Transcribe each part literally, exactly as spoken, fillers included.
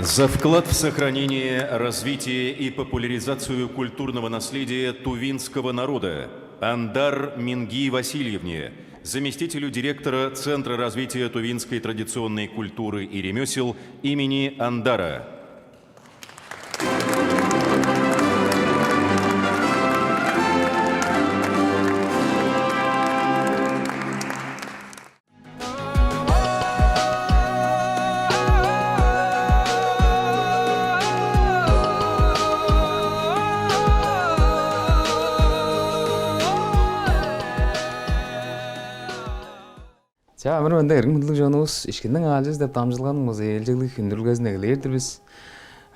За вклад в сохранение, развитие и популяризацию культурного наследия тувинского народа Андар Минги Васильевне, заместителю директора Центра развития тувинской традиционной культуры и ремесел имени Андара. Чаа, амыр-менди, эргим хүндүлүг чонувус, «Ишкинниң аалчызы» деп дамчыдылганың база ээлчеглиг хүндүлгезин эгелээр-дир бис.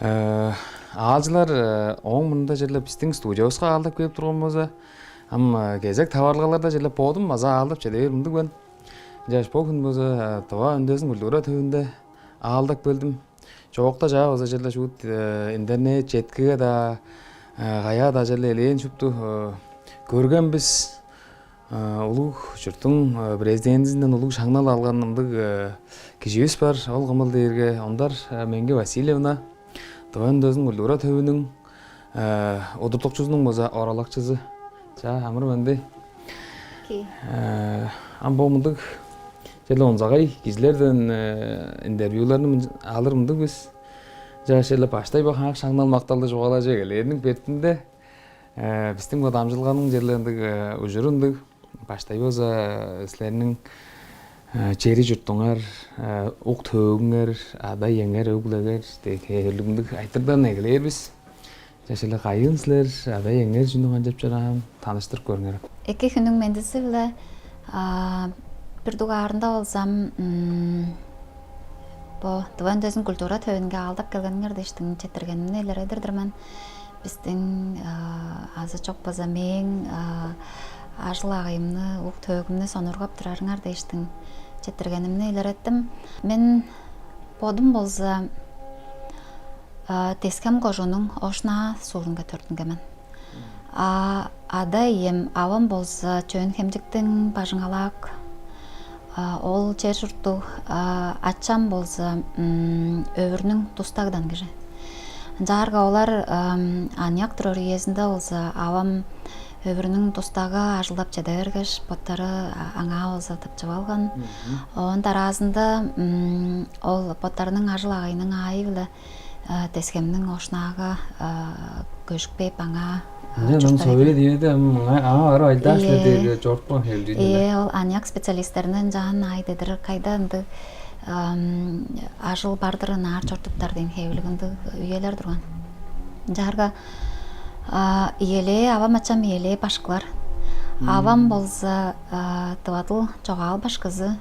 Э, аалчылар, э, ооң мурнунда черле бистиң студиявыска аалдап кээп турган болза, ам, э, кезек таварылгаларда черле бодум база аалдап чеде бээр мындыг мен. Ынчаш бо хүн болза, э, Тыва үндезин культура төвүнде аалдап келдим. Чоокта чаа база черле шуут, э, интернет четкиге-даа, э, каяа-даа черле элээн шупту, э, көрген бис. Э, улуг чурттуң, э, президентизинден улуг шаңнал алган ындыг, э, киживис бар. Ол кымыл дээрге Ондар, э, Меңги Васильевна, Тыва үндезин культура төвүнүң, э, удуртукчузунуң база оралакчызы. Чаа, амыр-менди. Окей. Э, ам бо мындыг черле онзагай кижилерден, э, интервьюларны мынча алыр мындыг бис. Чаа, черле баштай бо хамык шаңнал-макталды чугаалажы эгелээриниң бетинде, э, бистиң бо дамчыдылганың черле ындыг, э, ужуру ындыг. Баштай болза, э, силерниң, э, чери-чуртуңар, э, ук-төөгүңер, ада-иеңер, өг-бүлеңер дег хевирлиг мындыг айтырыгдан эгелээр бис. Чаа, черле кайыын силер, ада-иеңер чүнү канчап чораан, таныштырып көрүңерем. Эки хүннүң мендизи-биле, а, бир дугаарында болза, м, бо Тыва үндезин культура төвүнге аалдап келгениңер дээштиң четтиргенимни илередир-дир мен. Бистиң, а, азы чок болза мээң, а, ажыл-агыйымны, ук-төөгүмнү сонуургап турарыңар дээштиң четтиргенимни илереттим. Мен бодум болза, а, Тес-Хем кожууннуң Ош-Наа суурунга төрүттүнген мен. А ада-ием, авам болза Чөөн-Хемчиктиң Бажың-Алаак, а, ол чер-чурттуг, а, ачам болза, м, Өвүрнүң Дус-Дагдан кижи. Ынчаарга олар, ам, аныяк турар үезинде болза, авам Өвүрнүң Дус-Дагга ажылдап чеде бергеш, боттары, а, аңаа болза тыпчып алган. Мгм. Оон дараазында, м, ол боттарының ажыл-агыйының аайы-биле, а, Тес-Хемниң Ош-Наага, а, көжүп кээп, аңаа, а, Ынчан ам чурттаар Совет экен. Үеде ам аңаа, аңаа барып ажылдаар силер. Ийе. Дээрге чорупкан хевирлиг-дир. Ийе, ол аныяк специалистерни ынчаан аай дедир, кайда ындыг, ам, ажыл бар-дыр, ынаар чорудуптар дээн хевирлиг ындыг үелер турган. Ынчаарга, а, ийилээ, авам, ачам ийилээ башкылар. Мм. Авам болза, а, тыва дыл, чогаал башкызы,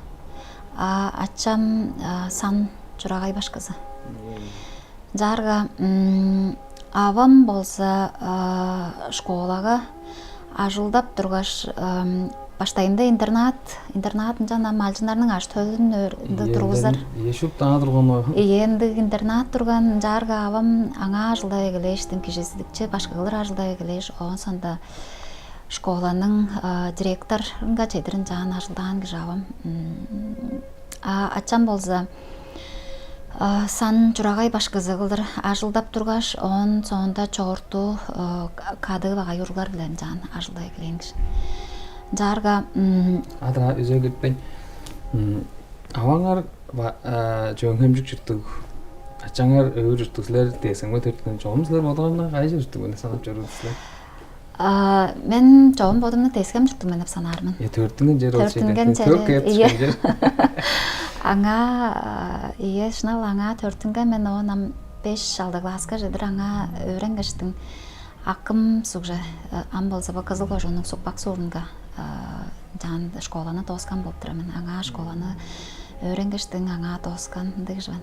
а, ачам, а, сан, чурагай башкызы. Мм. Ынчаарга, м, авам болза, а, школага ажылдап тургаш, ам, баштайында интернат, интернат ынчан ам малчыннарның ажы-төлүн өр-, ында Ийе, тургузар. Ынчан, ийе, шупту аңаа турган ол. Ийе, ындыг интернат турган, ынчаарга авам аңаа ажылдап эгелээштиң, кижизидикчи башкы кылдыр ажылдап эгелээш, оон соонда школаның, а, директорунга чедир ынчаан ажылдаан кижи авам. М, а ачам болза, а, сан, чурагай башкызы кылдыр ажылдап тургаш, оон соонда чогорту, а, кадыы багай уруглар-биле ынчаан ажылдап эгелээн кижи. Ынчаарга, м, Адыр, а, үзе киртпейн. М, аваңар ва-, а, Чөөн-Хемчик чурттуг, ачаңар Өвүр чурттуг, силер Тес-Хемге төрүттүнген. Чогум силер бодуңарны кайы чурттуг мен деп санап чоруур силер? А, мен чогум бодумну Тес-Хем чурттуг мен деп санаар мен. Э, төрүттүнген чери ол чеде. Төрүттүнген чери, төрүттүнүп кээп, ийе, чүткүнчер. Аңаа, а, ийе, шынап-ла аңаа төрүттүнген мен, оон ам беш-алды класска чедир аңаа өөренгештиң, акым сугже, э, ам болза бо Кызыл кожууннуң Сукпак суурунга, э, ынчаан школаны дооскан болуп турар мен. Аңаа школаны өөренгештиң, аңаа дооскан ындыг кижи мен.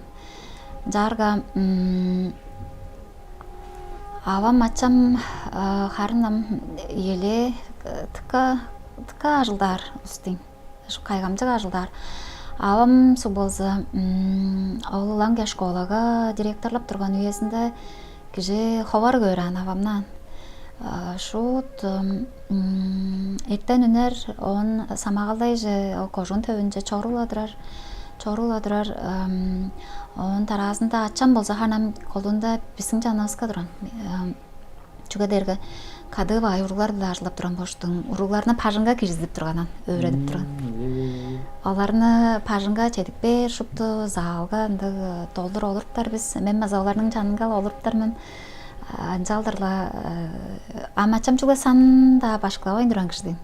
Ынчаарга, м, авам, ачам, а, харын ам ийилээ, э, дыка, дыка ажылдаар улус-тур ийин. Ш-, кайгамчык ажылдаар. Авам суг болза, м, ол ылаңгыя школага директорлап турган үезинде кижи ховар көөр аан авамны аан. А, шуут, м, эртен үнер, оон самагалдайже, ол кожуун төвүнче чоруп-ла турар. Чорул-ла турар. Ам, оон дараазында ачам болза ханам колунда бистиң чанывыска турган. Ам, чүге дээрге кадыы баай уруглар-биле ажылдап турган болуштуң, уругларны бажыңга киргизип турганан, өөредип турган. Оларны бажыңга чедип бээр шупту, залга ындыг долдур олуруптар бис. Мен база оларның чанынга олуруптар мен. Ынчалдыр-ла ам ачам чүгле сан-даа башкылавайн турган кижи дейн.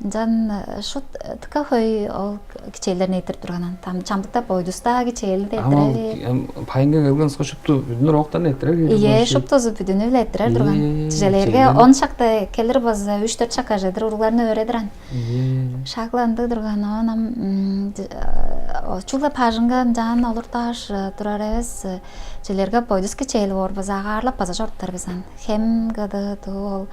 Ынчан шут дыка хөй ол кичээлдерни эрттирип турганан. Там чамдыкта бойдустаа кичээлин эрттире бээр. Пайынга келген шупту бүдүн оруктарны эрттирер. Ийе, шуптузу бүдүнү-биле эрттирер турган. Чижелээрге он шакта келир база үч-дөрт шакка чедир уругларны өөредир ан. Шагланды турган оон ам чугла бажыңга ынчаан олуртааш турар эвес. Чижелээрге бойдус кичээли боор база агаарлап база чоруптар бис ан. Хем кыды туу ол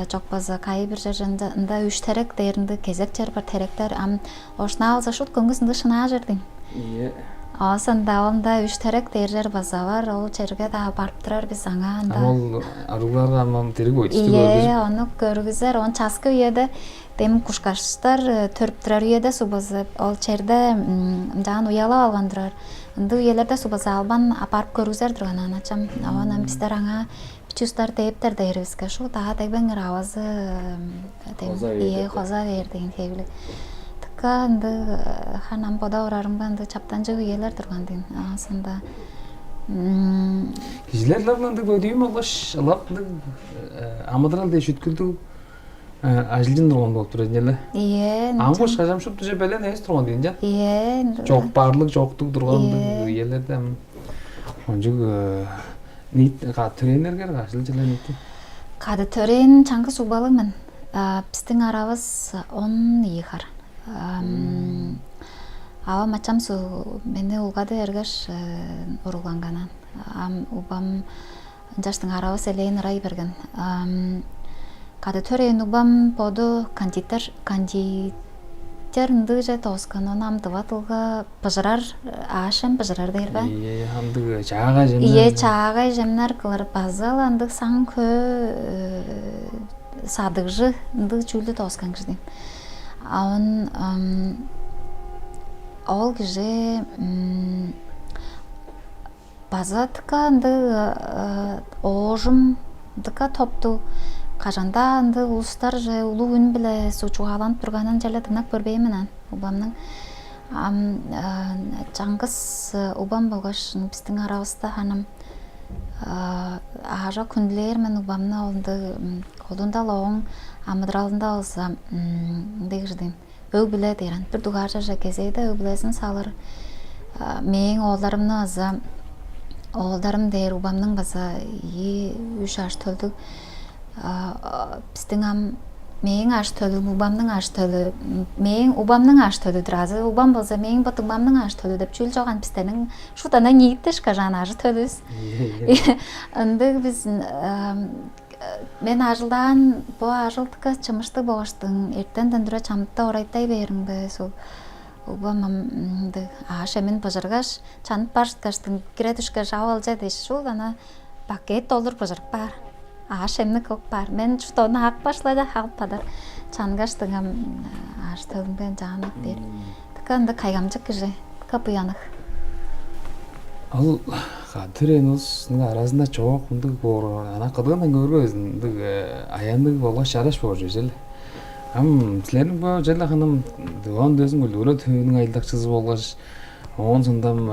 чок база кайы бир чер ында үш терек дээринде кезек чер бар теректер ам ошнаалза шут көңгүс ынды шынаа жердиң. Ийе. Оосунда онда үш терек дээр чер база бар, ол черге даа барып турар бис аңаа анда. Ам ол аругларга ам дириг бойдусту. Ийе, көргүзүп. Ону көргүзер, он часкы үеде дем кушкаштар төрүп турар үеде субазы ол черде ынчаан уялап алган турар. Ындыг үелерде субазы албан апарып көргүзер турган аначам. Оон ам бистер аңаа чустар дээптер дээривиске шуу даа дегбеңер авазы. Ийе, хоза бээр деген хевилиг. Тыка ындыг ханам бода орарымга ындыг чаптанчыг үелер турган дейн. Аасында. Кижилер ылап ындыг бөдүүм болгаш ылап ындыг амыдырал дээш үткүлдүг ажылчын турган болуп тур эдинеле. Ийе. Амгыш кажам шуптуже белен эвес турган дейн жа. Ийе. Чок барлык жоктуг турган үелерде. Ончуг Ниит кады төрээннерге ажыл-чылаа ниити? Кады төрээн чаңгыс угбалыг мен. Бистиң аравыс он ийи хар. Авам ачам су мени улгады бергеш уругланганан. Ам убам ынчаштың аравыс элээн ырай берген. Кады төрээн угбам боду кондитер кондитер ындыыже тооскан ону ам дыва дылга быжырар, аашем быжырар дээр бе? Ийе, ындыг чаагай жемнер. Ийе, чаагай жемнер кылыр база-ла ындыг саң хөө садыгжы ындыг чүүлдү тооскан кижи дейм. А он ол кижи база дыка ындыг оожум дыка топтуг, кажан-даа ындыг улустарже улуг үн-биле чугааланып турганын черле дыңнап көрбээн мен аан. Убамның ам чаңгыс убам болгаш бистиң аравыста ханым аажок хүндүлээр мен убамны ол ындыг колдуунда-ла ооң амыдыралында болза ындыг кижи дейм. Өг-бүле дээр ан. Бир дугаар чарже кезээде өг-бүлезин салыр. Мээң оолдарымны база оолдарым дээр убамның база ийи үш аш төлдүг. Бистиң ам мээң аш төлү, убамның аш төлү, мээң убамның аш төлүдүр азы убам болза мээң бо дуңмамның аш төлү деп чүүл чоган бистерниң шут ана нииттеш кажаан ажы төлүбүз. Ындыг биз Мен ажылдаан бо ажылдыкка чымыштыг болгаштың эртенден тура чамдыкта орайтай бээримге сол угбам ындыг ааш эмин быжыргаш, чанып бар чыткаштың кире дүшкеш ап алча дээш шул ана пакет долдур быжырып баар. Ааш эмни кылып баар. Мен чут ону ак башла-да хагып бадар. Чангаштың ам ааш төлүмбен жаанып бээр. Дыка ындыг кайгамчык кижи, дыка буянныг. Ол кады төрээн улустуң аразында чоок ындыг боор ана кыдыындан көөрге безин ындыг аянныг болгаш чараш боор чүве чел. Ам силерниң бо черле ханым дыван дөзүн культура төвүнүң айылдакчызы болгаш оон сондам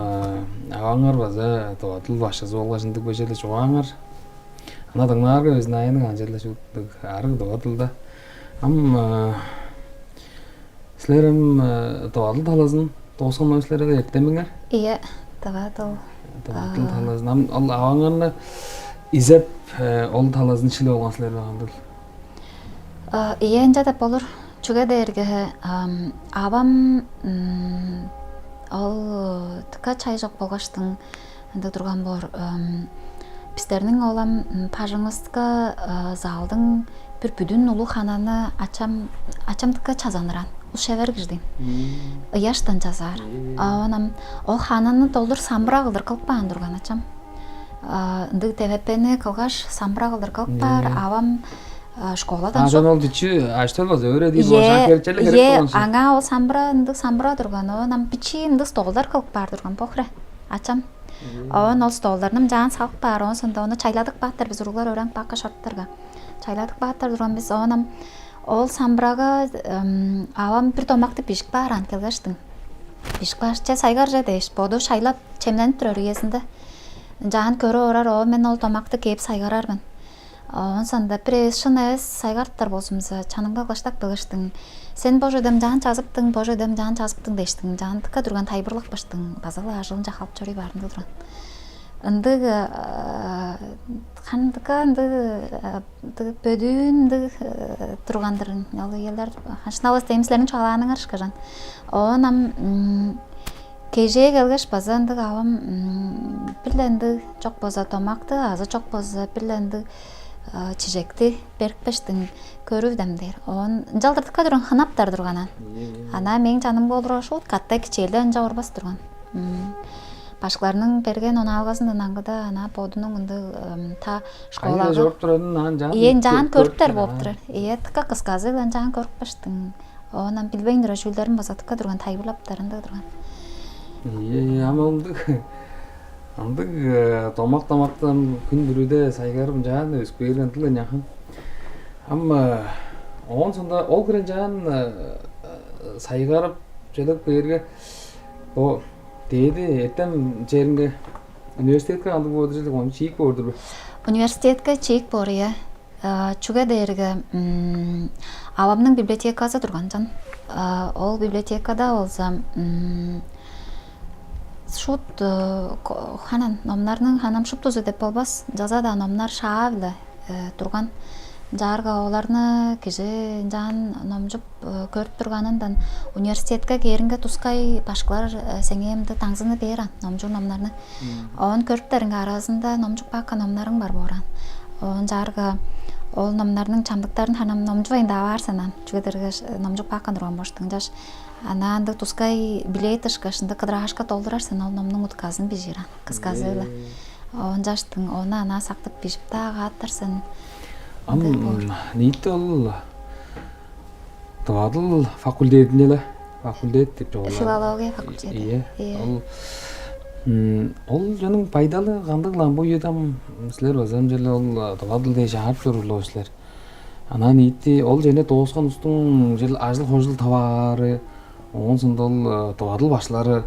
аваңар база дывадыл башкызы болгаш ындыг бо черле чугааңар ана дыңнаарга безин аянныг ан черле чугуттуг арыг дывадылда. Ам Силер ам тывадыл талазын доозган силер эртемиңер? Ийе, тывадыл. Тывадыл талазын. Ам ал аваңарны изеп ол талазын шилип алган силер бе кандыл? Ийе, ынча деп болур. Чүге дээрге авам ол тыка чай чок болгаштың ында турган боор. Бистерниң олам пажыңывыска залдың бир бүдүн улуг хананы ачам ачамдыкка чазаныраан. Ушевер киждиң ыяштан чазаар. Оонам ол хананы долдур самбыра кылдыр кылып каан турган ачам. Ындыг девепени кылгаш самбыра кылдыр кылып баар. Авам школадан. Анчан ол бичии аштан база өөредир болчаан, херчели херек болган шын. Аңаа ол самбыра, ындыг самбыра турган. Оон ам бичии ындыг столдар кылып каар турган бохре ачам. Оон ол столдарны ынчаан салып каар, оон соонда ону чайладып кааттар бис, уруглар өөренип каапкаш, шорттарга. Чайладып кааттар турган бис. Оон ам ол самбырага авам бир домакты бижип каар аан келгештиң. Бижип кааш, че, сайгар че дээш, боду шайлап, чемненип турар үезинде. Ынчаан көрүп орар, оон мен ол домакты кээп сайгарар мен. Оон соонда бир эвес, шын эвес сайгарыптар болзумза, чанынга кылаштап келгештиң. Сен бо чүведен ынчаан чазыптың, бо чүведен ынчаан чазыптың дээштиң, ынчаан дыка турган тайылбырлапкаштың, база-ла ажылынче халып чоруй баарында турган. Ындыг, э, хандыка ындыг, э, ындыг бөдүүн ындыг, э, турган-дыр ол үелер. Ханшын алыс дейм силерниң чугаалааныңар ышкажан. Оон ам, м, кежээ келгеш, база ындыг авам, м, бир-ле ындыг чок болза домакты, азы чок болза бир-ле ындыг, э, чижекти берипкештиң, көрүвдем дээр. Оон ынчалдыр дыка турган, хынаптар турган аан. Ийе, ийе. Ана мээң чанымга олурар шуут каттай кичээлден ынча орбас турган. М. Башкыларның берген онаалгазындан аңгыда ана бодунуң ындыг, ым, та школага чоруп турарын аан чаан. Ийе, ынчаан көрүптер болуп турар. Ийе, дыка кысказы-биле ынчаан көрүпкештиң. Оон ам билбейн турар чүүлдерим база дыка турган, тайылбырлаптар ындыг турган. Ийе, ийе, ам ындыг, ындыг, э, домак-домактан хүн бүрүде сайгарып ынчаан өскээрген дыл ынчахан. Ам, э, оон соонда ол хире ынчаан, э, э, сайгарып чедип кээрге, бо дээди эртем черинге, университетке кандыг боор-дур, ону чиик боор-дур бе? Университетке чиик боор, ийе. Э, чүге дээрге, м, авамның библиотеказы турган чан. Э, ол библиотекада болза, м, шуут, э, ко-, ханан номнарның, ханам шуптузу деп болбас, жаза-даа номнар шаа-биле, э, турган. Ынчаарга оларны кижи ынчаан номчуп, э, көрүп турганындан университетке кээринге тускай башкылар, э, сеңээ ындыг даңзыны бээр аан, номчуур номнарны. Мм. Оон көрүптериңге аразында номчуп каапкан номнарың бар боор аан. Оон ынчаарга ол номнарның чамдыктарын ханам номчувайн-даа баар сен аан. Чүге дээрге ш-, номчуп каапкан турган болуштуң. Ынчаш ана ындыг тускай билет ышкаш ындыг кыдыраашка долдурар сен, ол номнуң утказын бижиир аан, кысказы-биле. Ээ. Оон ынчаштың ону ана сактып бижип-даа кааттар сен. Ам, ындыг боор. Ниити ол тыва дыл факультединде-ле, факультет деп чугаалаар. Филология факультеди. Ийе. Ийе. Ол, м, ол чонуң пайдалы кандыг-ла, бо үеде ам силер база ам черле ол, а, тыва дыл дээш аарып чоруур-ла силер. Ана ниити ол черни дооскан улустуң черле ажыл-хожул таваары, оон соонда ол, э, тыва дыл башкылары,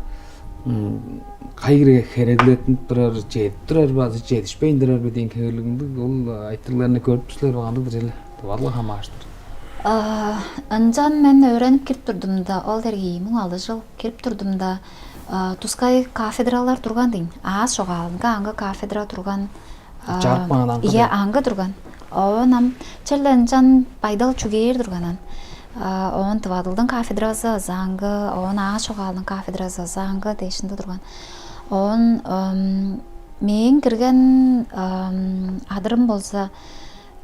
м, кайы хире хереглеттинип турар, чедип турар бе азы чедишпейн турар бе дээн хевирлиг ындыг ол, э, айтырыгларны көрүп тур силер бе, кандыг-дыр черле тыва дылга хамаарыштыр? А, ынчан мен өөренип кирип турдум-да, ол дээрге ийи муң алды чыл кирип турдум-да, а, тускай кафедралар турган дийин. Аас чогаалынга аңгы кафедра турган. А, чаап каан аңгы. Ийе, аңгы турган. Оон ам черле ынчан байдал чүгээр турган аан. А, оон тыва дылдың кафедразы азы аңгы, оон аас чогаалының кафедразы азы аңгы дээш ында турган. Оон, ам, мээң кирген, ам, адырым болза,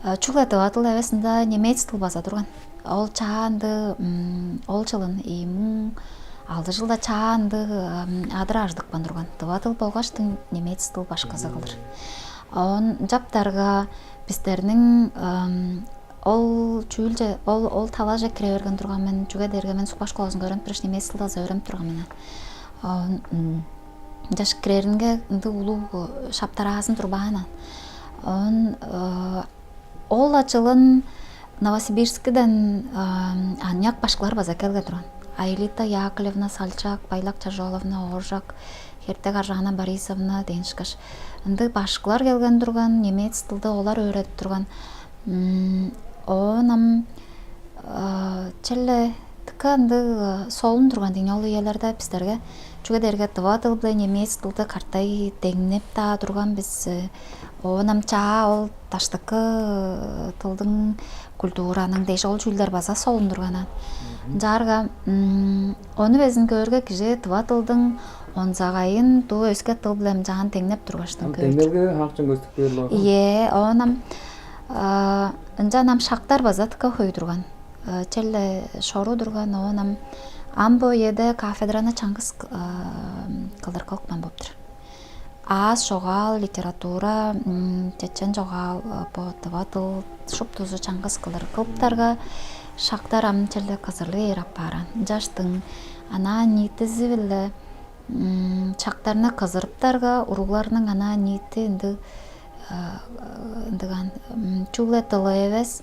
а, чүгле тыва дыл эвес, ында немец дыл база турган. Ол чаа ындыг, м, ол чылын, ийи муң алды чылда чаа ындыг, м, адыр ажыдыпкан турган. Тыва дыл болгаштың немец дыл башкызы кылдыр. Оон ынчаптарга бистерниң, ам, ол чүүлче, ол, ол талаже кире берген турган мен, чүге дээрге мен Сукпаш школазынга өөренип тургаш, немец дылдазы өөренип турган мен. Оон, м, ынчаш киреринге ындыг улуг, э, шаптараазын турбаан аан. Оон, э, ол-ла чылын Новосибирскиден, ам, аныяк башкылар база келген турган. Аэлита Яковлевна Салчак, Байлак Чажоловна Ооржак, Хертек Аржаана Борисовна дээн ышкаш. Ындыг башкылар келген турган, немец дылды олар өөредип турган. М, оон ам, а, черле дыка ындыг, а, солун турган дийин ол үелерде бистерге. Чүге дээрге тыва дыл биле немец дылды каттай деңнеп-даа турган бис, э, оон ам чаа ол даштыкы, э, дылдың, культураның дээш ол чүүлдер база солун турган аан. Мгм. Ынчаарга, м, ону безин көөрге, кижи тыва дылдың онзагайын дуу өске дыл биле ынчаан деңнеп тургаштың көөр. Деңнелге хаакчын көстүп кээр. Ийе, оон ам, а, ынчан ам шактар база дыка хөй турган. Э, черле шоруу турган, оон ам, ам бо үеде кафедраны чаңгыс, э, кылдыр кылыпкан болуп тур. Аас чогаал, литература, чечен чогаал, бо тыва дыл шуптузу чаңгыс кылдыр кылыптарга, шактар ам черле кызырлы ээр аппааран. Ынчаштың анаа ниитизи-биле шактарны кызырыптарга, уругларның анаа ниити ындыг ындыган чүгле дылы эвес,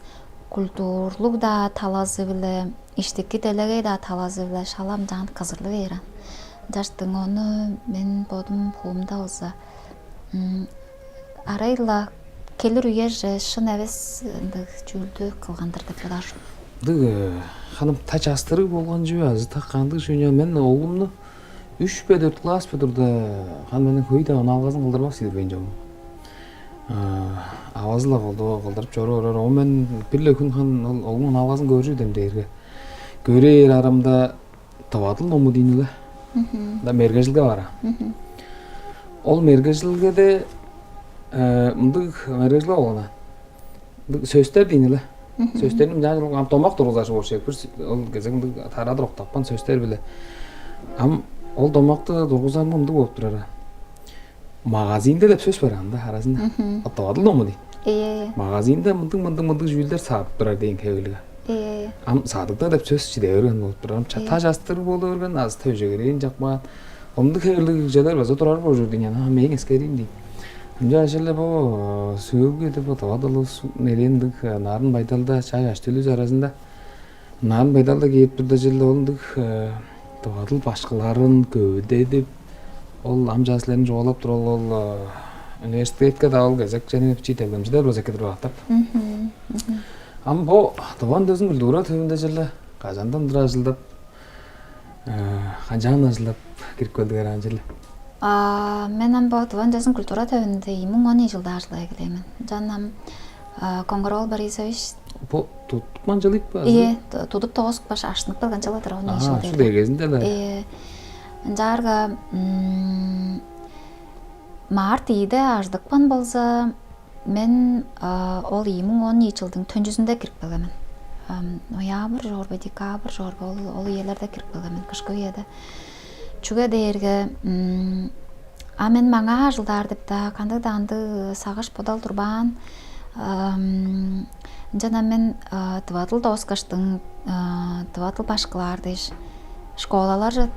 культурлуг-даа талазы-биле, иштики делегей-даа талазы-биле шала ынчаан кызырлы бээр аан. Ынчаштың ону мен бодум хуумда болза, арай-ла келир үеже шын эвес ындыг чүүлдү кылган-дыр деп бодаар. Ындыг, э, ханым, та частырыг болган чүве азы та кандыг чүве, мен оглумну үш бе, дөрт класс бе турда, хан мени хөй-даа онаалгазын кылдырбас ийдир мен чогум. Авазы-ла кылды, кылдырып чоруп орар. Ол мен бир-ле хүн хан ол оглуң онаалгазын көрүр дем дээрге. Көрээр арымда тывадыл ному дийни-ле. Да мергежилге бара. Ол мергежилгеде мындыг мергежилге болган. Сөстер дийни-ле. Сөстерни мынчаар ам домак тургузар болчу. Бир ол кезек мындыг тарадыр октапкан сөстер биле. Ам ол домакты тургузарымга мындыг болуп турар. Магазинде деп сөс бар анда аразында. Оттавадыл дому дейт. Магазинде мындыг мындыг мындыг чүүлдер садып турар деген хевелиг. Ам садыгда деп сөс чиде берген болуп турар. Ам ча- та частырыг болу берген, азы төжегерейин чакпаан. Омдук хевелиг кижилер база турар болчур деген, а мээң эскерийин дейт. Ынча ажылы бо сөөлгү деп оттавадыл улус нелендик нарын байдалда чай аштылыс аразында нарын байдалда кээп турда чылда ол ындыг тывадыл башкыларын көвүдедип, ол ам чаа силерни чугаалап туруп, ол университетке-даа ол кезек чедип чиителгемчилер болза эки-дир баатап. Ам бо тыван дөзүн культура төвүнде чылы кажандан тура ажылдап, канчаан ажылдап кирип келдиңер ан чылы? Мен ам бо тыван дөзүн культура төвүнде ийи муң он ийи чылда ажылдай келеймен. Жан ам Коңгар-оол Борисович. Бо тудуп манчалык ба? Ие, тудуп тоос баш аштынып келген чылыдыр он ийи чыл. Шу дегезинде-ле. Ие. Ынчаарга март ийиде аждыкпан болза, мен ол ийи муң он ийи чылдың төнчүзүнде кирип келгенмен. Ноябрь жорба, декабрь жорба ол ол иелерде кирип келгенмен, кышкы үеде. Чүге дээрге А мен маңаа ажылдаар деп-даа кандыг-даа ындыг сагыш бодал турбаан. Ынчан мен тывадыл дооскаштың тывадыл башкылаар дээш школаларже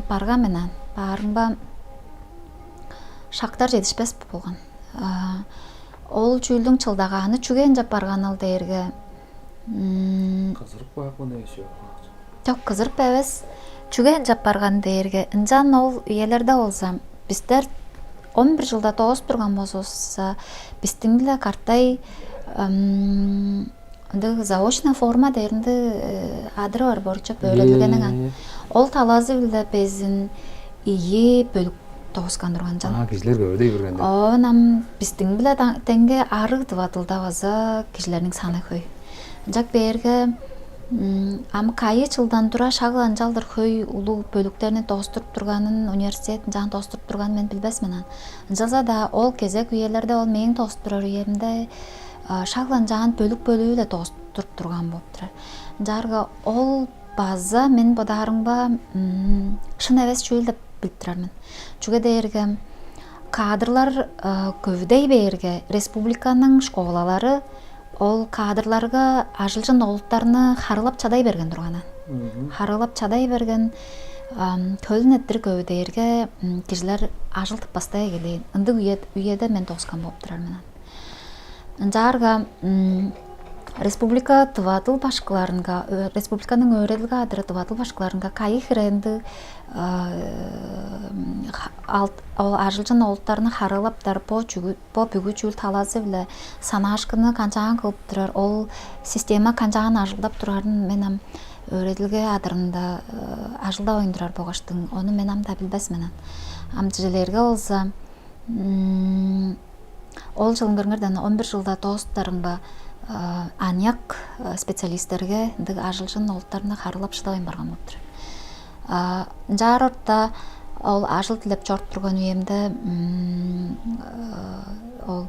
барган мен аан. Баарымга шактар жетишпес болган. Ол чүүлдүң чылдагааны чүге ынчап барганыл дээрге, кызырып каапкан эвес чоп. Жок, кызырып эвес. Чүге ынчап барган дээрге, ынчан ол үелерде болза, бистер он бир жылда доос турган болзувусса, бистиң-биле картай ындыг заочная форма дээринде адыры бар борчуп өөредилгенин. Ол талазы-биле безин ийи бөлүк дооскан турган жан. А кижилер көбөдей бергенде. Оон ам бистиң-биле деңге арыг дывадылда база кижилерниң саны хөй. Ынчак бээрге ам кайы чылдан тура шагыл ынчалдыр хөй улуг бөлүктерни доостуруп турганын, университет ынчаан доостуруп турганын мен билбес мен ан. Ынчалза-даа ол кезек үелерде, ол мээң дооступ турар үемде шагыл ынчаан бөлүк-бөлүү-ле доостуруп турган болуп турар. Ынчаарга ол база мен бодаарымга шын эвес чүүл деп билип турар мен. Чүге дээрге кадрлар көвүдей бээрге, республиканың школалары ол кадрларга ажылчын олуттарны харылап чадай берген турганын. Харылап чадай берген, төлүн эттир көвүдээрге кижилер ажыл тыппастай эгелээн. Ындыг үеде мен доскан болуп турар мен. Ынчаарга республика дывадыл башкыларынга, республиканың өөредилге адыры дывадыл башкыларынга кайы хире ындыг ол ажылчын олуттарны харыылаптар бо чүгү бо бүгү чүүл талазы-биле санаашкынны канчаан кылып турар, ол система канчаан ажылдап турарын мен ам өөредилге адырында ажылдавайн турар болгаштың, ону мен ам-даа билбес мен. Ам чижелээрге болза, ол чылын көрүңерден он бир жылда доостарымга аныяк специалисттерге ындыг ажылчын олуттарны харылап шыдавайн барган болуптур. Ынчаар орта ол ажыл дилеп чоруп турган үемде ол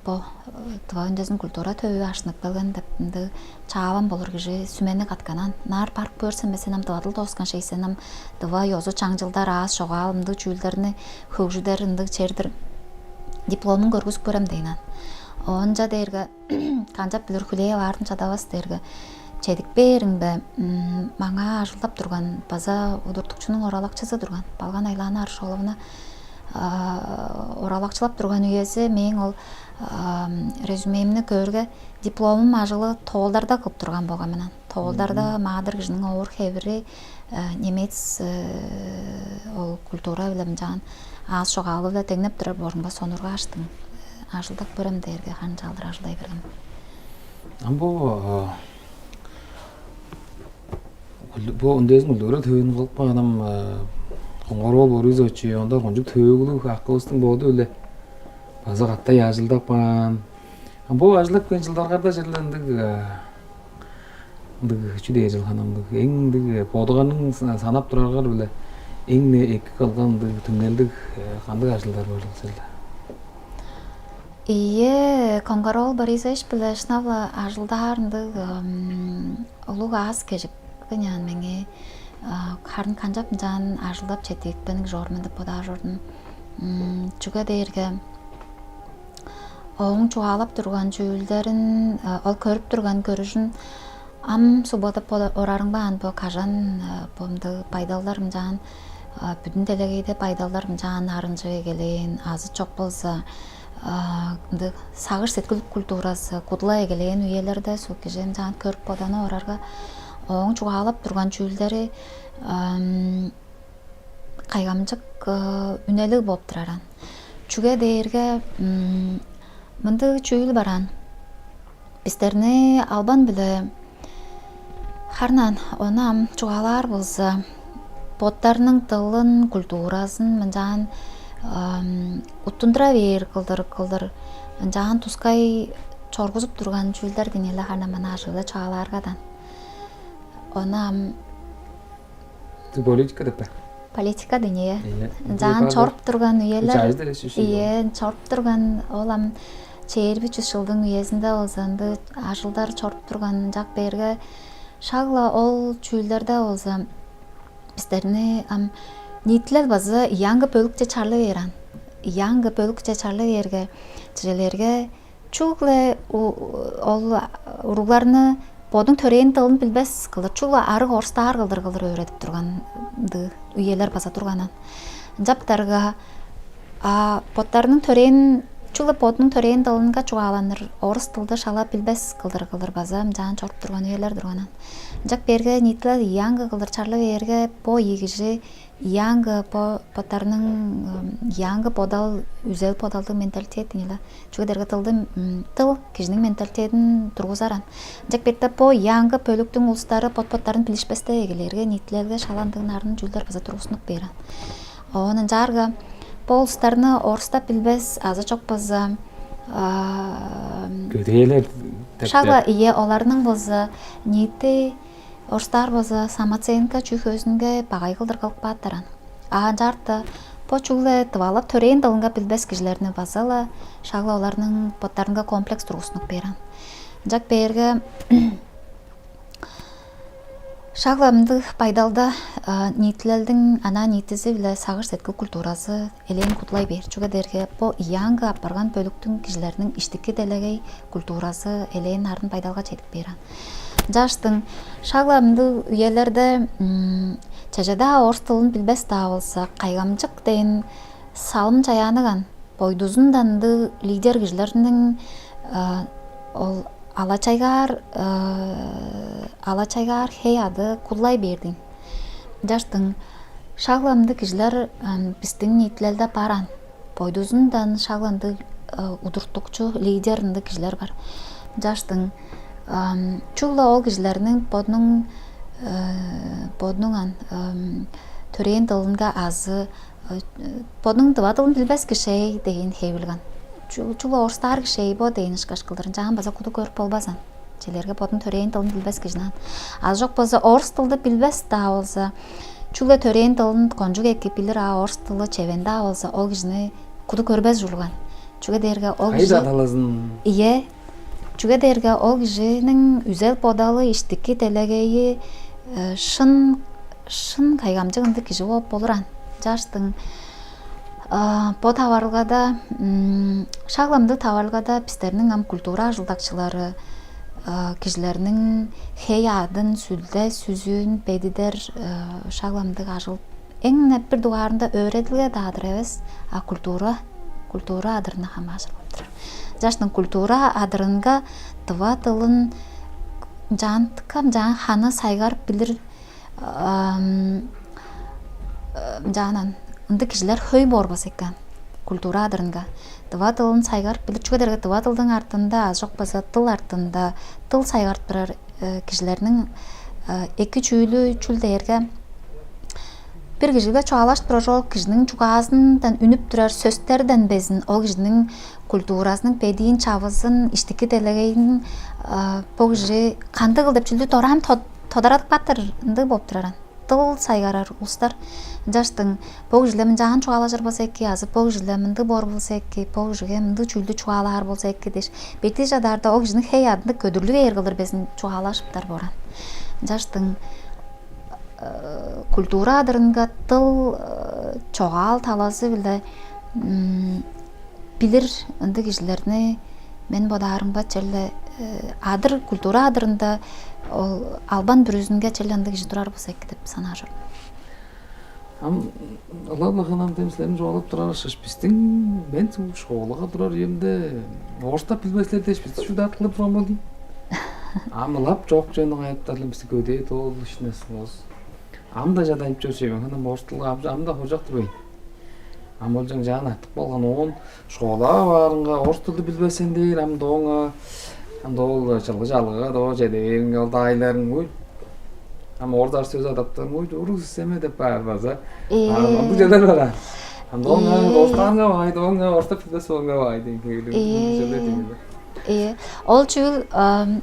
бо Тыва үндезин культура төвү аштынып келген деп ындыг чааван болур кижи сүмени катканан. Наар барып көрсем, сен ам дывадыл дооскан шейсен, ам дыва ёзу чаңчылдар, аас чогаал, ындыг чүүлдерни хөгжүдер ындыг чер-дир, дипломун көргүзүп көрем дейнан. Оонча дээрге канчап билир, хүлээп аарын чадавас дээрге, чедип бээриңбе, маңаа ажылдап турган база удуртукчунуң оралакчызы турган Балган Айлаана Аршоловна оралакчылап турган үези мээң ол резюмемни көөрге, дипломум ажылы тоолдарда кылып турган болган менен. Тоолдарда маадыр кижиниң овур хевири немец ол культура биле мынчаан аас чогаалы биле деңнеп турар боорумга сонургааштың. Ажылдап көрем дээрге ханчаалдыр ажылдай берген. Ам бу бу үндезин культура төвүн кылып каанам, Коңгар-оол Борисович онда кончуг төөгүлүг акывыстың боду эле база каттай ажылдап каан. Бу ажылдап келген жылдарга черле ындыг ындыг чү дээр чыл ханамдыг эң ындыг бодуганның санап тураргар биле эң эки кылган ындыг түңнелдиг кандыг ажылдар бар черле? Ийе, Коңгар-оол Борисович биле шынап-ла ажылдаар ындыг улуг аас кежик ыняан меңээ харын канчап ынчаан ажылдап четиикпениг чоор мен деп бодаар чордум. Чүге дээрге ооң чугаалап турган чүүлдерин, ол көрүп турган көрүжүн ам субадып орарың баан бо кажан бомдыг байдалдар ынчаан бүдүн делегейде байдалдар ынчаан арынчы эгелээн азы чок болза ындыг сагыш сеткил культурасы кудула эгелээн үелерде суг кижи ынчаан көрүп боданы орарга ооң чугаалап турган чүүлдери кайгамчык үнелиг болуп тураран. Чүге дээрге мындыг чүүл бараан. Бистерни албан биле харнаан ону ам чугаалаар болза, боттарының дылын, культуразын мынчаан уттундура бээр кылдыр кылдыр ынчаан тускай чоргузуп турган чүүлдер деңнеле харна мана ажыылы чугаалааргадан. Ону ам Ты политика деп бе? Политика деңээ. Ынчаан чоруп турган үелер. Ие, чоруп турган ол ам чээрби чүс жылдың үезинде болза ынды ажылдар чоруп турган ынчак берге шагла ол чүүлдерде болза бистерни ам ниитилел база ияңгы бөлүкче чарлы бээр ан. Ияңгы бөлүкче чарлы бээрге чижелерге чүгле ол уругларны бодуң төрээн дылын билбес кылдыр, чүгле арыг орустаар кылдыр кылдыр өөредип турган үелер база турганын. Ынчаптарга боттарының төрээн чүгле бодунуң төрээн дылынга чугааланыр орус дылды шала билбес кылдыр кылдыр база ынчаан чоруп турган үелер турганын. Ынчак берге ниитилел ияңгы кылдыр чарлы бээрге бо ийи кижи Янга бо боттарының янга бодал үзел бодалдыг менталитет деңила. Чүге дээрге тылды тыл кижиниң менталитетин тургузаран. Ынчак бетте бо янга бөлүктүң улустары бот-боттарын билишпесте эгелерге, ниитилелге шаландыгнарын чүүлдер база тургуснуп бээрен. Оон ынчаарга бо улустарны орустап билбес азы чок база Көдээлер деп шагла ие оларның база ниити Орустаар база самооценка чүве-көзүнге багай кылдыр кылып кааттаран. А ынчаарда бо чүгле дывалап төрээн дылынга билбес кижилерни база-ла шагла оларның боттарынга комплекс тургустунуп бээран. Ынчак бээрге шагла ындыг байдалда ниитилелдиң анаа ниитизи биле сагыш сеткил культуразы элээн кудлай бээр. Чүге дээрге бо ияңгы апарган бөлүктүң кижилериниң иштики делегей культуразы элээн арын байдалга чедип бээран. Ынчааштың шагла ындыг үелерде чеже-даа орус тылын билбес-даа болза, кайгамчык дээн салым чаяаныган бойдузундан ындыг лидер кижилерниң ол ала-чайгаар ала-чайгаар хей ады кудлай бердиң. Ынчааштың шагла ындыг кижилер бистиң ниитилелде баран, бойдузундан шагла ындыг удуртукчу лидер ындыг кижилер бар. Ынчааштың чугла ол кижилерниң бодунуң бодунуң ан төрээн дылынга азы бодунуң дыва дылын билбес кишей деген хевилген. Чугла орустаар кишей бо деген ышкаш кылдыр ынчаан база куду көрүп болбазан. Челерге бодун төрээн дылын билбес кижинан. Азы жок болза орус дылды билбес даа болза, чүгле төрээн дылын кончуг эки билир а орус дылы чевен даа болза, ол кижини куду көрбес ужурлуган. Чүге дээрге ол кижи... Кайда талазын? Ийе. Чүге дээрге ол кижиниң үзел-бодалы, иштики делегейи, э, шын, шын кайгамчык ындыг кижи бооп болур аан. Чааштың, а, бо таварылгада, м, шак ындыг таварылгада бистерниң ам культура ажылдакчылары, а, кижилерниң хей-аъдын, сүлде-сүзүүн бедидер, а, шак ындыг ажыл. Эң-не бир дугаарында өөредилге-даа-дыр эвес, а культура, культура адырынга хамааржыр болуп турар. Чааштың культура адырынга тыва дылын чаантыкка, чаан ханы сайгарып билир, ам, ам, чаанан ындыг кижилер хөй боор болза экен. Культура адырынга тыва дылын сайгарып билир. Чүге дээрге тыва дылдың артында, азы чок болза дыл артында, дыл сайгарып турар, э, кижилерниң, э, эки чүүлү чүл дээрге, бир кижиге чугаалажып турар, ол кижиниң чугаазындан үнүп турар сөстерден безин, ол кижиниң культуразының бедиин, чавызын, иштики делегейин, а, бо кижи кандыгыл деп чүүлдү дораан тод-, тодарадып каапты-дыр, ындыг болуп турар аан. Дыл сайгарар улустар. Ынчаштың бо кижи-ле мынчаан чугаалажыр болза эки, азы бо кижи-ле мындыг боор болза эки, бо кижиге мындыг чүүлдү чугаалаар болза эки дээш, бетти чадаарда ол кижиниң хей-аъдында көдүрлү бээр кылдыр безин чугаалажыптар боор аан. Ынчаштың, э, культура адырынга дыл, э, чогаал талазы-биле, м, билир ындыг кижилерни мен бодаарымга черле, э, адыр, культура адырында ол албан бүрүзүнге черле ындыг кижи турар болза эки деп санаар чордум. Ам ылап-ла ханам дем силерни чугаалап турар ышкаш, бистиң, мен школага турар үемде орустап билбес силер дээш, бисти шудаат кылып турган болду. Ам ылап чок чоннуң айыптарлын бисти көдээ тоол ишинес болус. Ам-даа чадайып чор чүве, ханам орус дылга ам-даа хоржок турбайн. Ам ол чаңчаан артып калган, оон школага баарынга орус дылды билбесен дээр, ам дооңа, ам доол чылгы чалгыга доо чеде бээриңге ол даайларың, ой. Ам орус ар сөс адаптарың, ой, уруг система деп баар база. Ам ындыг черлер бар. Ам дооңа орустаарынга баай, дооңа орустап билбес боорунга баай деген. Ындыг черлер дегенде. Ээ, ол чүүл, ам,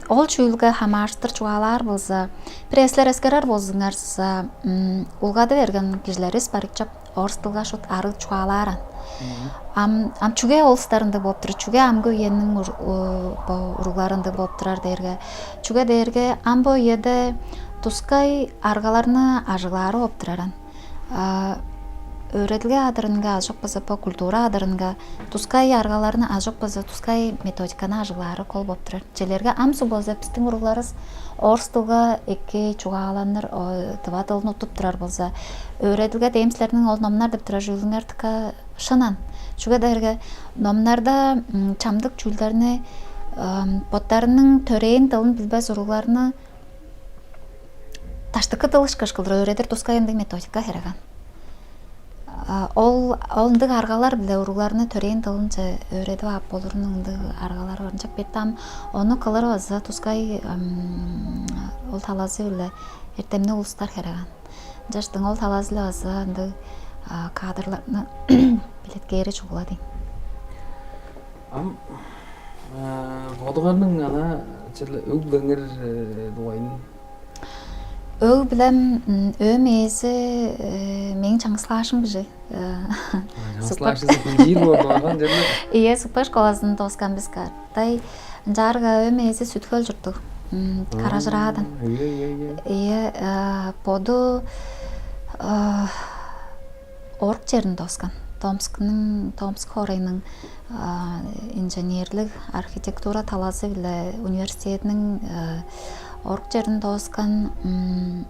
ол чүүлге хамаарыштыр чугаалаар болза, бир эслер эскерер болзуңарза, м, улгады берген кижилеривис бар чоп, орус дылга шут арыг чугаалаар аан. Ам, ам чүге ол улустар ындыг болуп турар? Чүге амгы үениң ур-, у-, бо уруглары ындыг болуп турар дээрге? Чүге дээрге ам бо үеде тускай аргаларны ажыглаары болуп турар аан. А, өөредилге адырынга, азы чок болза бо культура адырынга тускай аргаларны, азы чок болза тускай методиканы ажыглаары кол болуп турар. Чижээлээрге, ам суг болза бистиң уругларывыс орус дылга эки чугааланыр, о, тыва дылын уттуп турар болза, өөредилге дээм силерниң ол номнар деп турар чүүлүңер дыка шын аан. Чүге дээрге номнарда, м, чамдык чүүлдерни, ам, боттарының төрээн дылын билбес уругларны даштыкы дыл ышкаш кылдыр өөредир тускай ындыг методика херек аан. А, ол, ол ындыг аргалар-биле уругларны төрээн дылынче өөредип ап болурунуң ындыг аргалары бар. Ынчап бээрде ам ону кылыр база тускай, ам, ол талазы-биле эртемниг улустар херек аан. Ынчаштың ол талазы-биле база ындыг, а, кадрларны белеткээри чугула дээйн. Ам, а, бодуңарның ана черле өг-бүлеңер, э, дугайын? Өг-бүлем, м, өөм ээзи, э, мээң чаңгыс класчым кижи. Э, чаңгыс класчызы бижиир боор дугайган черле. Ийе, Сукпак школазын дооскан бис кааптай. Ынчаарга өөм ээзи Сүт-Хөл чурттуг. М, Каражыраадан. Ийе, ийе, ийе. Ийе, э, боду, э, орук черин дооскан. Томскунуң, Томск хоорайның, а, инженерлиг архитектура талазы-биле университединиң, э, орук черин дооскан, м,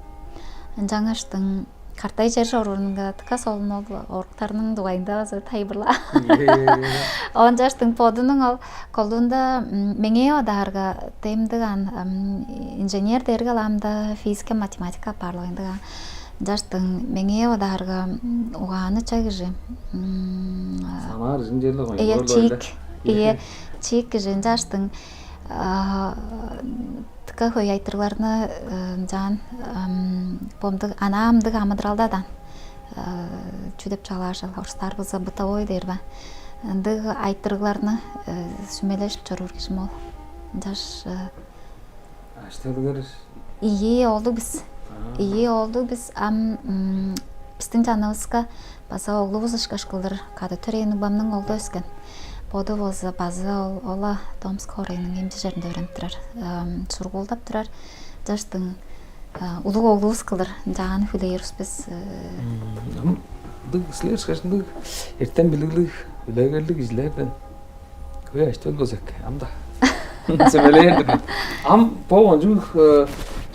ынчангаштың картай чер чоруурунга дыка солун ол оруктарның дугайында база тайылбырлаан. Ийе, ийе, ийе. Оон чаштың бодунуң ол колдуунда, м, меңээ одаарга демдиг аан, ам, инженер дээрге ламда физика, математика апаарлыгындыг аан. Ынчаштың меңээ бодаарга, м, угааны чай кижи. М, а, санаар ижин черле кой. Ийе, чиик. Ийе, чиик кижи. Ынчаштың, а, дыка хөй айтырыгларны, э, ынчаан, ам, бо мындыг, анаа мындыг амыдыралда даан, э, чүү деп чугаалаар чыл, орустаар болза, бытовой дээр бе? Ындыг айтырыгларны, э, сүмележип чоруур кижим ол. Ынчаш, э, Аштадыгар. Ийи оолдуг бис. Аа. Ийи оолдуг бис. Ам, м, Бистиң чанывыска база оглувус ышкаш кылдыр кады төрээн угбамның оглу өскен. Боду болза база ол ола Томск хоорайның эмчи черинде өөренип турар. Сургуулдап турар. Жаштың улуг оглувус кылдыр ынчаан хүлээр бис. Ам ындыг силер ышкаш ындыг эртем билиглиг, үлегерлиг кижилерден хөй ажы-төл болза эки ам-даа. Сүмелээр-дир мен. Ам бо кончуг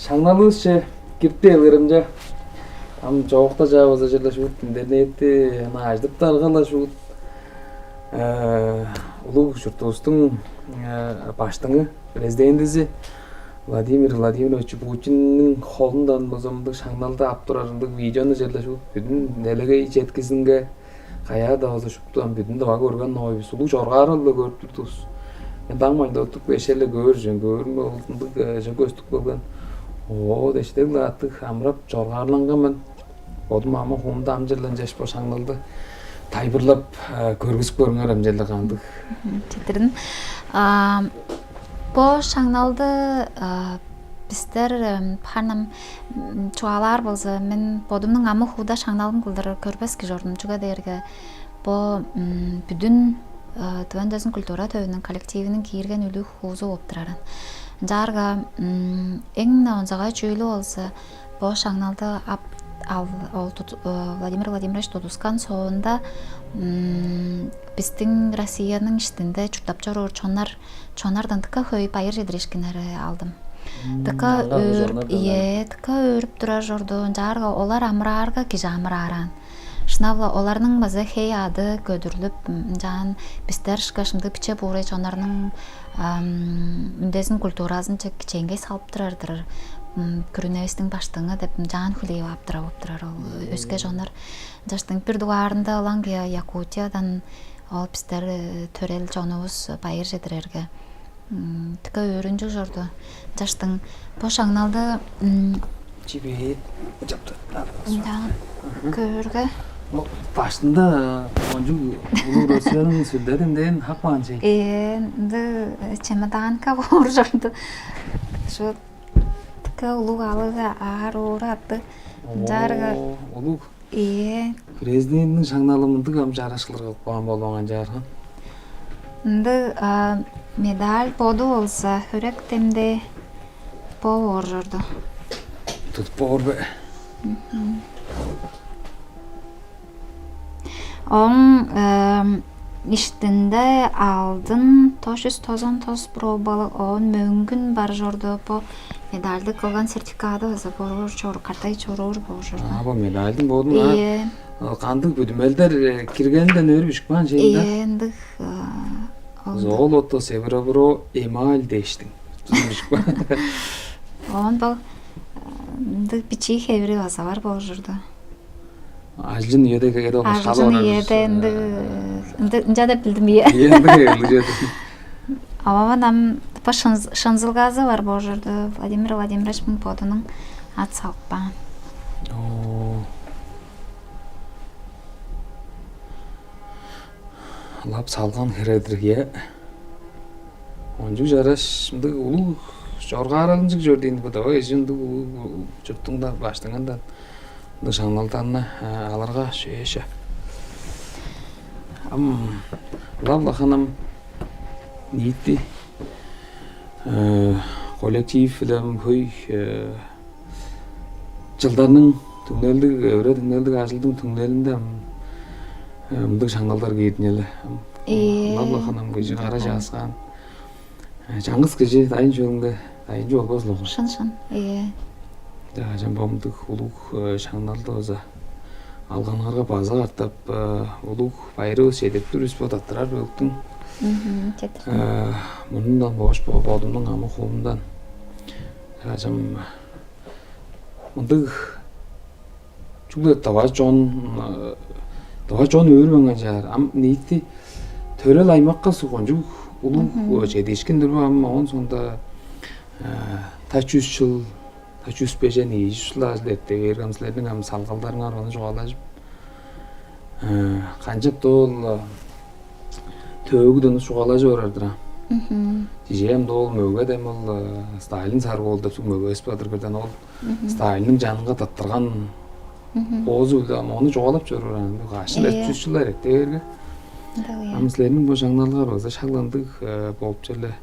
шаңналывысче кирип бээрлеримче, ам чоокта чаа база черле шуут интернетти ана ажыдып даргала шуут улуг чуртувустуң баштыңы, президентизи Владимир Владимирович Путинниң холундан база мындыг шаңналды ап турар ындыг видеону черле шуут бүдүн делегей четкизинге, каяа-даа болза шупту ам бүдүн дыва көрген ной бис. Улуг чоргаарал-ла көрүп турдувус. Мен даң моюнда туруп кээш-ле көөр чүвең, көөрүмге ол ындыг чүве көстүп келген. Оо, дээш дег-ле аттыг амырап чоргаарланган мен. Бодум ама хуумда ам черле ынчаш бо шаңналды тайылбырлап көргүзүп көрүңер ам черле кандыг. Четирин. Бо шаңналды бистер ханам чугаалаар болза, мен бодумнуң амы хууда шаңналым кылдыр көрбес кижи ордум. Чүге дээрге бо бүдүн Тыван дөзүн культура төвүнүң коллективиниң киирген үлүг хуузу болуп турарын. Ынчаарга эң онзагай чүүлү болза, бо шаңналды ап ал ол Владимир Владимирович тудускан соонда бистиң Россияның иштинде чурттап чоруур чоннар чоннардан дыка хөй байыр чедириишкиннери алдым. Дыка өөрүп, ие, дыка өөрүп турар чорду. Ынчаарга олар амыраарга кижи амыраараан. Шынап-ла оларның база хей ады көдүрлүп, ынчаан бистер ышкаш ындыг биче буурай чоннарның үндезин культуразынче кичээнгей салып турар-дыр. Күрүневистиң баштыңы деп ынчаан хүлээп ап турар болуп турар ол өске чоннар. Ынчаштың бир дугаарында ылаңгыя Якутиядан ол бистер төрел чонувус байыр чедирерге дыка өөрүнчүг чорду. Ынчаштың бо шаңналды чибээ чапты. Ынчаан көөрге. Баштында кончуг улуг Россияның сүлдеден дээн хак маан чей. Ээ, ынды чемоданка боор чорду. Шу дыка улуг алыга аар ууру атты. Ынчаарга улуг Ээ. Президентиниң шаңналы мындыг ам чараш кылдыр кылып каан болбаан чаар. Ындыг медаль боду болза, хөрек демде бо боор чорду. Тудуп боор бе? Ооң иштинде алдын тос чүс тозан тос пробалыг, оон мөңгүн бар чорду. Бо медальды кылган сертификаты база боор чоруур, катай чоруур боор чорду. А бо медальдың бодун Ийе. Кандыг бүдүмелдер киргенинден өрү бишик баан чейин да. Ийе, ындыг. Золото, серебро, эмаль дээштиң. Бишик баан. Оон бо ындыг бичии хевири база бар боор чорду. Ажылчын үеде кээде ол Ажылчын үеде ынды ынды ынча деп билдим, ие. Ие, ынды кээрлиг чеди. Ававан ам тыпа шынзылгазы бар божурду. Владимир Владимирович муң бодунуң ат салып каан. Оо. Лап салган хередир, ие. Ончуг чараш мындыг улуг чоргааралынчыг чор дээн бо давай эжи ындыг улуг чурттуң-даа баштыңындан ындыг шаңналдарны алырга шээше. Ам ылап-ла ханам ниити коллектив биле ам хөй чылдарның түңнелдиг, эвре түңнелдиг ажылдың түңнелинде ам мындыг шаңналдар киирдинели. Ылап-ла ханам кижи кара чааскаан. Чаңгыс кижи дайын чүвелинге дайынчы болбас улугур. Шын шын. Ие. Жаа чамбамдык улуг шаңналды база алганыңарга база катап улуг байырывыс чедирип тур бис бо таптырар бөлүктүң. Мгм, четтирдим. Мунундан бош бодумнуң амы хуумдан. Жаа чам мындыг чүгле даваа чон даваа чон өөрүмең канчаар. Ам ниити төрел аймакка сугончуг улуг чедиишкин-дир бо ам оон соонда та чүс чыл, та чүс бежен ийи чүс чыл ажыл эрте бээр ам силерниң ам салгалдарыңар ону чугаалажып канчап доол төөгү дыны чугаалажып орар-дыр ам. Дижээм доол мөге дем ол Сталин сарып ол деп суг мөгевес бадыр бирден ол Сталинниң жанынга тыттырган Оозу биле ам ону чугаалап чоруур аны каш чыл, ийе, чүс чыл эртте берге. Ындыг, ийе. Ам силерниң бо шаңналыңар база шак ындыг болуп черле.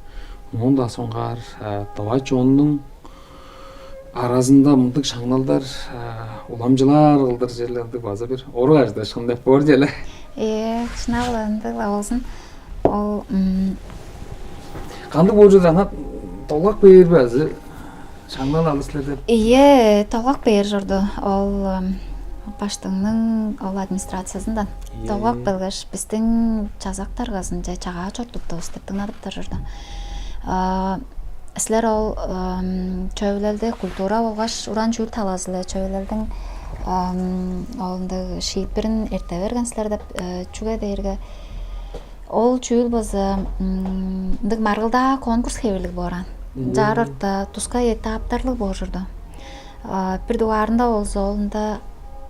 Моон-даа соңгаар тыва чоннуң аразында мындыг шаңналдар уламчылаар кылдыр черле ындыг база бир орук ажыдыышкын деп боор черле. Ээ, шынап-ла ындыг-ла болзун. Ол кандыг боор чүве, аңаа долгак бээр бе азы шаңнал алыр силер деп? Ийе, долгак бээр чорду. Ол баштыңның ол администрациязындан долгак белгеш, бистиң чазак даргазынче чагаа чорудуптувус деп дыңнадыптар чорду. Силер ол чөвүлелди, культура болгаш уран чүүл талазы-биле чөвүлелдиң ол ындыг шиитпирин эрте берген силер деп, чүге дээрге ол чүүл база ындыг маргылдаа конкурс хевирлиг боор аан. Ынчаар орта тускай этаптарлыг боор чорду. Бир дугаарында болза, ол ында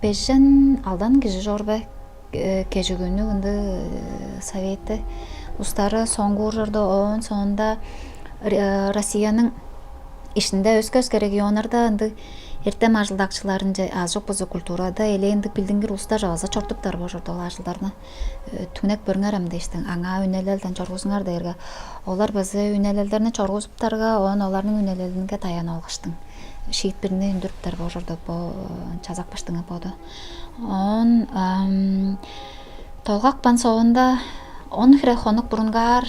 бежен алдан кижи чорбай, кежигүннүг ындыг советти устары соңгуур чорду. Оон соонда Россияның иштинде өске-өске регионнарда ындыг эртем ажылдакчыларынче, азы чок болза культурада элээн ындыг билдингир улустарже база чорудуптар боор чорду ол ажылдарны. Түңнеп көрүңер ам дээштиң, аңаа үнелелден чоргузуңар дээрге, олар база үнелелдерни чоргузуптарга, оон оларның үнелелинге даянып алгаштың шиитпирни үндүрүптер боор чорду бо чазак баштыңы боду. Оон долгакпан соонда он хире хонук бурунгаар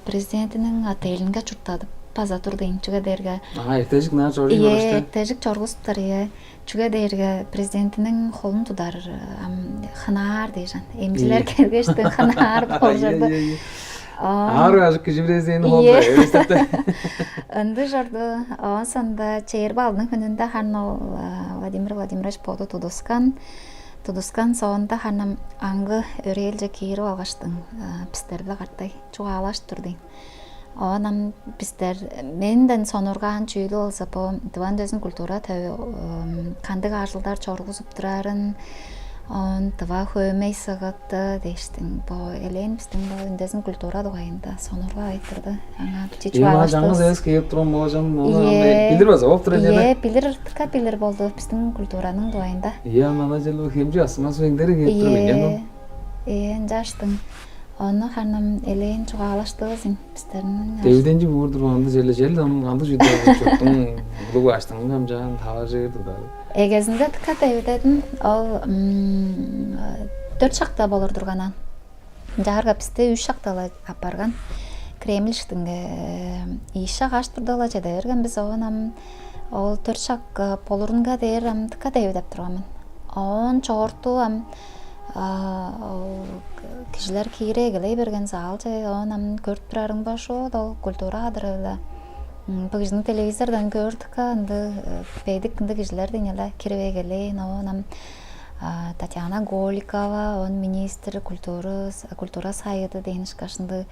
президентиниң отелинге чурттадып база турду ийин, чүге дээрге. Аа, эртежик наар чоруур. Ийе, эртежик чоргузуптар, ийе. Чүге дээрге президентиниң холун тудар ам хынаар дээш аан. Эмчилер келгештиң хынаар болур чорду. Аар ажык кижи бирээзээни холунда эвестепте. Ындыг чорду. Оон соонда чээрби алдының хүнүнде харын ол Владимир Владимирович боду тудускан. Тудускан соонда харын ам аңгы өрээлче киирип алгаштың, бистер-биле кады чугаалажып турду ийин. Оон ам бистер, менден сонуургаан чүүлү болза, бо Тыва үндезин культура төвү кандыг ажылдар чоргузуп турарын, оон тыва хөөмей-сыгытты дээштиң, бо элээн бистиң бо үндезин культура дугайында сонуургап айтырды. Аңаа бичии чугаалаштывыс. Чаңгыс эвес кээп турган болчам, ону билир база болуп турар. Ийе, билир, дыка билир болду бистиң культураның дугайында. Ийе, ам ана черле хемче асыңа суйуңдары кээп тур бе? Ийе, ынчааштың. Ону харын ам элээн чугаалаштывыс ийин бистерниң. Девиденчи буур турган андыг черле, черле ам андыг чүве чурттуң улуг баштыңының ам чаан таваржыр турар. Эгезинде дыка девидедим, ол дөрт шакта болур турган аан. Ынчаарга бисти үш шакта-ла апарган. Кремль иштинге ийи шак аш турда-ла чеде берген бис, оон ам ол дөрт шак болурунга дээр ам дыка девидеп турган мен. Оон чоорту ам ол кижилер киире эгелей берген залче, оон ам көрүп турарың бо шуут ол культура кадыры-биле. Бо кижиниң телевизордан көөр дыка ындыг бедик ындыг кижилер деңнеле кирип эгелээн, оон ам Татьяна Голикова, оон министр культура, культура сайыды дээн ышкаш ындыг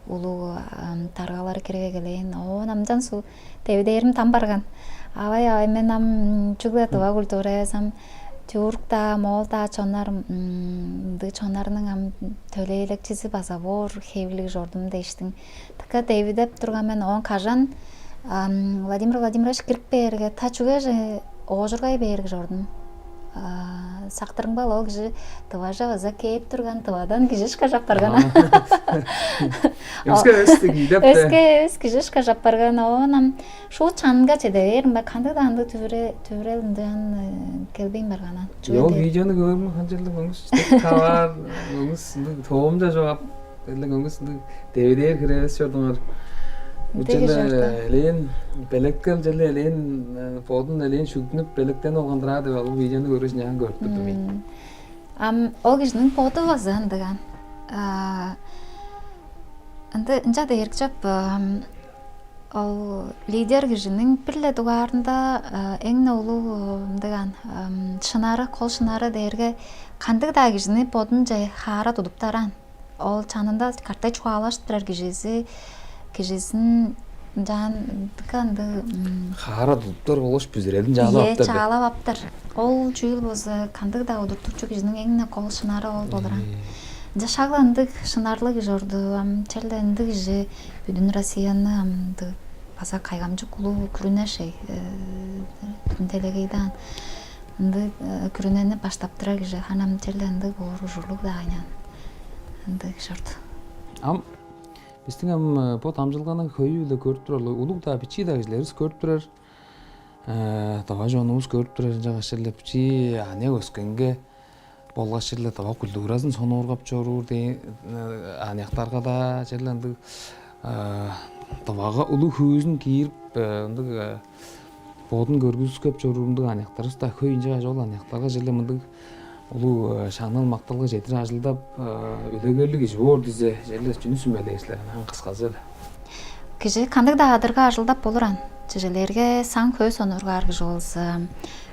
улуг даргалар кирип эгелээн. Оон ам чан суу девидээрим там барган. Авай, авай, мен ам чүгле тыва культура эвес, ам тюрк-даа, моол-даа чоннар, ындыг чоннарның ам төлээлекчизи база боор хевирлиг чордум дээштиң. Дыка девидеп турган мен. Оон кажан Владимир Владимирович кирип бээрге, та чүге же оожургай бээрге чордум. Сактырыңбал, ол кижи Тываже база кээп турган, Тывадан кижи ышкаш апарган. Өске эвес деп. Өске эвес кижи ышкаш апарган. Оон ам шуут чанынга чеде бээрим бе, кандыг-даа ындыг түвүрел ындыан келбейн барган. Чүге ол видеону көөрүм канчалдыр көңүс таваар, көңүс ындыг тоомча чогап, эле көңүс ындыг девидээр хире эвес чордуңар. Ынча элээн белеткел черле элээн бодун элээн шүгдүнүп белектенип алган-дыр аа деп ал видеону көргеш, ынчаан көрүп турдум мен. Ам ол кижиниң боду база ындыган. Ынды ынча дээрик чоп, ол лидер кижиниң бир-ле дугаарында эң-не улуг ындыган шынары, кол шынары дээрге кандыг-даа кижини бодунче хаара тудуптар аан. Ол чанында каттай чугаалажып турар кижизи, кижизин ынчаан дыка ындыг хаара тудуптар болгаш бүзүрелин чаалап аптар. Чаалап аптар. Ол чүүл болза кандыг-даа удуртукчу кижиниң эң-не кол шынары ол болур аан. Ынча шак-ла ындыг шынарлыг кижи орду ам, черле ындыг кижи бүдүн Россияны ам ындыг база кайгамчык улуу күрүнешей бүдүн делегейдаан. Ындыг, э, күрүнени баштап турар кижи ханам черле ындыг боор ужурлуг-даа аан. Ындыг чорду. Ам бистиң ам, э, бо дамчылганың хөйү-биле көрүп турар, улуг-даа, бичии-даа кижилеривис көрүп турар. Э, тыва чонувус көрүп турар, ынчангаш черле бичии аныяк өскенге болгаш черле тыва культуразын сонуургап чоруур дээн, э, аныяктарга-даа черле ындыг, э, тывага улуг хүвүзүн киирип, э, ындыг, э, бодун көргүзүп чоруур ындыг аныяктарывыс-даа хөй, ынчангаш ол аныяктарга черле мындыг улуг, э, шаңнал-макталга чедир ажылдап, э, үлегерлиг кижи боор дизе, черле чүнү сүмелээр силер, ынаа кысказы-биле? Кижи кандыг-даа адырга ажылдап болур аан. Чижээлээрге, саң-хөө сонуургаар кижи болза,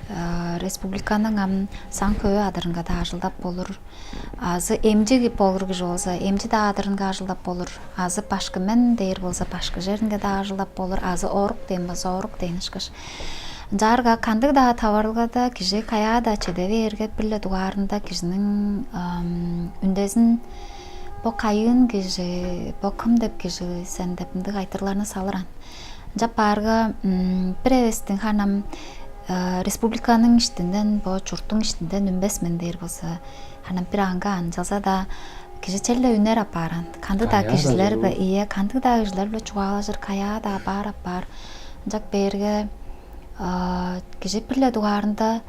э, республиканың ам саң-хөө адырынга-даа ажылдап болур. Азы эмчи болур кижи болза, эмчи-даа адырынга ажылдап болур. Азы башкы мен дээр болза, башкы черинге-даа ажылдап болур. Азы орук дээн болза, орук дээн ышкаш. Ынчаарга кандыг-даа таварылгада кижи каяа-даа чеде бээрге, бир-ле дугаарында кижиниң, ам, үндезин, бо кайыын кижи, бо кым деп кижи сен деп ындыг айтырларны салыр аан. Ынчап баарга, м, бир эвестиң ханам, э, республиканың иштинден, бо чурттуң иштинден үнмес мен дээр болза, ханам бир аңгы аан, ынчалза-даа кижи черле үнер апаар аан. Кандыг-даа кижилер-биле, ийе, кандыг-даа кижилер-биле чугаалажыр, каяа-даа баар апаар. Ынчап бээрге, а, кижи бир-ле дугаарында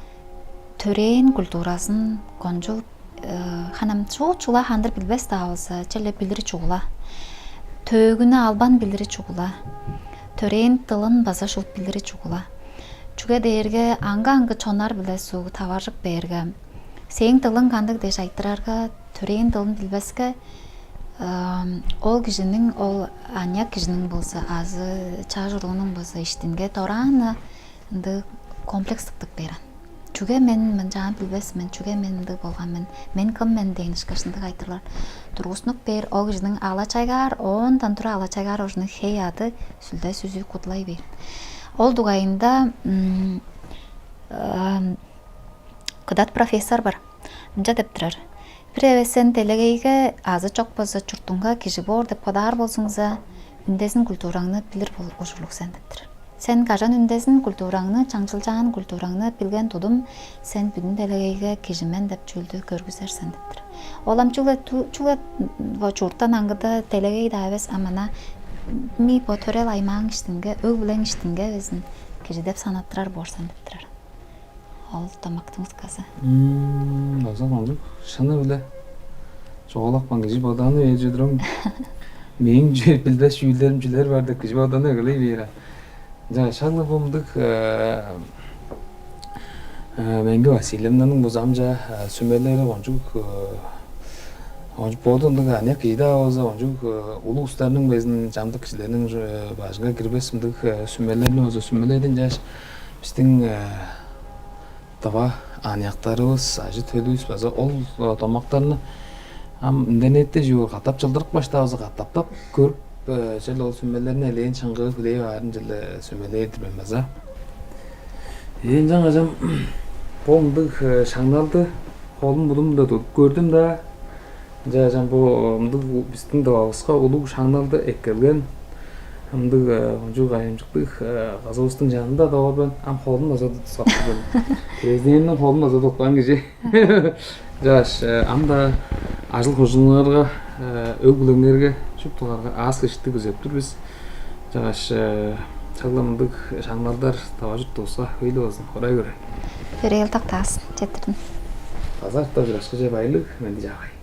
төрээн культуразын кончуг, э, ханам шуут чугула хандыр билбес-даа болза, черле билири чугула. Төөгүнү албан билири чугула. Төрээн дылын база шуут билири чугула. Чүге дээрге аңгы-аңгы чоннар-биле суг таваржып бээрге, сээң дылың кандыг дээш айтырарга, төрээн дылын билбеске, ам, ол кижиниң, ол аныяк кижиниң болза, азы чаш уруунуң болза, иштинге дораан-на ындыг комплекс тыптып бээр аан. Чүге мен мынчаан билбес мен, чүге мен ындыг болган мен, мен кым мен дээн ышкаш ындыг айтырлар тургустунуп бээр, ол кижиниң ала-чайгаар, оондан тура ала-чайгаар ол кижиниң хей-аъды, сүлде-сүзүү кудулай бээр. Ол дугайында, м, ам, кыдат профессор бар. Мынча деп турар: «Бир эвес сен делегейге азы чок болза чуртуңга кижи боор деп бодаар болзуңза, үндезин культураңны билир бол ужурлуг сен», — деп турар. «Сен кажан үндезин культураңны, чаңчылчаан культураңны билген тудум, сен бүдүн делегейге кижи мен деп чүүлдү көргүзер сен», — деп турар. Ол ам чүгле ту-, чүгле, м, бо чурттан аңгыда делегей-даа эвес, а мана ми бо төрел аймааң иштинге, өг-бүлең иштинге безин кижи деп санаттырар боор сен деп турар. Ол домактың сказы. Мм, база кончуг шыны-биле чугаалапкан кижи боданы ээлче турам. Мээң чү-, билбес чүүлдерим чүлер бар деп кижи боданы эгелей бээр. Ынча шак-ла бо мындыг, э, э, Меңги Васильевнаның бузамча, э, сүмелери кончуг, э, кончуг боду ындыг аныяк кижи-даа болза, кончуг, э, улуг улустарның безин, чамдык кижилерниң, э, бажынга кирбес мындыг, э, сүмелерни болза, сүмеледин чаш бистиң, э, тыва аныяктарывыс, ажы-төлүвүс база ол, э, домактарны ам интернетте чүү катап чылдырып каштаавызы, катаптап көрүп, э, черле ол сүмелерни элээн шыңгыы хүлээп аарын черле сүмелээр-дир мен база. Ээн чаңгажам бо мындыг, э, шаңналды холум-будум-биле тудуп көрдүм-даа. Ынча ам бо ындыг у-, бистиң Тывавыска улуг шаңналды эккелген ындыг, э, кончуг кайгамчыктыг, э, кызывыстың чанында-даа бар мен. Ам холун база тутсап тур мен. Президентиниң холун база туткан кижи. Чааш, э, ам-даа ажыл-хожулуңарга, э, өг-бүлеңерге, шуптуңарга аас-кежикти күзеп тур бис. Чааш, э, шак-ла мындыг шаңналдар Тыва чуртувуска хөй-ле болзун. Курай көрейн. Йөрээл доктаазын, четтирдим. База артта ужурашкыже, байырлыг, менди-чаагай.